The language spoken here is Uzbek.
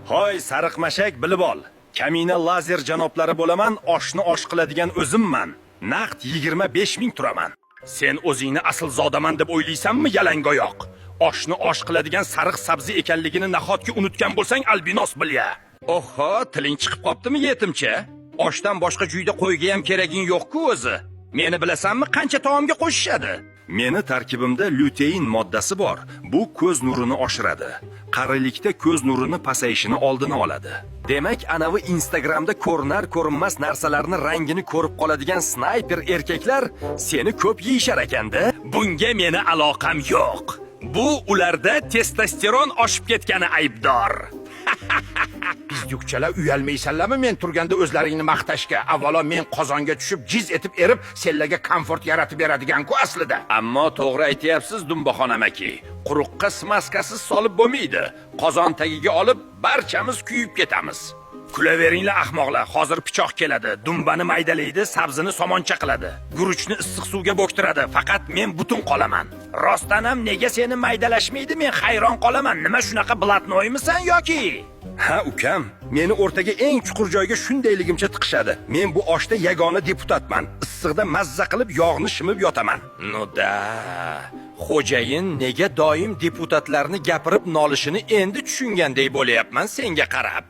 Hoy, sariqmashak, bilib ol. Kamina lazer janoblari bo'laman, oshni osh qiladigan o'zimman. Naqd 25 ming turaman. Sen o'zingni aslzodaman deb o'ylaysanmi, yalangoyoq? Oshni osh qiladigan sariq sabzi ekanligini nahotki unutgan bo'lsang, albinos bilya. Oho, tiling chiqib qoptimi, yetimcha? Oshdan boshqa joyda qo'yga ham keraging yo'q-ku o'zi. Meni bilasanmi, qancha taomga qo'shishadi? Meni tarkibimda lutein moddasi bor. Bu ko'z nurini oshiradi. Qarilikda ko'z nurini pasayishini oldini oladi. Demak, anavi Instagramda ko'rinar ko'rinmas narsalarni rangini ko'rib qoladigan snayper erkaklar seni ko'p yeyishar ekanda. Bunga meni aloqam yo'q. Bu ularda testosteron oshib ketgani aybdor. Pizdukchalar, uyalmaysanlarmi men turganda o'zlaringni maqtashga? Avvalo men qozonga tushib jiz etib erib, senlarga komfort yaratib beradigan-ku aslida. Ammo to'g'ri aytyapsiz, Dumbaxon amaki. Quruqqa smaskasiz solib bo'lmaydi. Qozon tagiga olib barchamiz kuyib ketamiz. Kulaveringlar, ahmoqlar, hozir pichoq keladi. Dumbani maydalaydi, sabzini somoncha qiladi. Guruchni issiq suvga bo'ktiradi. Faqat men butun qolaman. Rostdan ham nega seni maydalashmaydi, men hayron qolaman. Nima, shunaqa блатной misan yoki? Ha, ukam, meni o'rtaga eng chuqur joyga shundayligimcha tiqishadi. Men bu oshda yagona deputatman. Issiqda mazza qilib yog'ni shimib yotaman. Ну да. Xo'jayin nega doim deputatlarni gapirib nolishini endi tushunganday bo'lyapman senga qarab.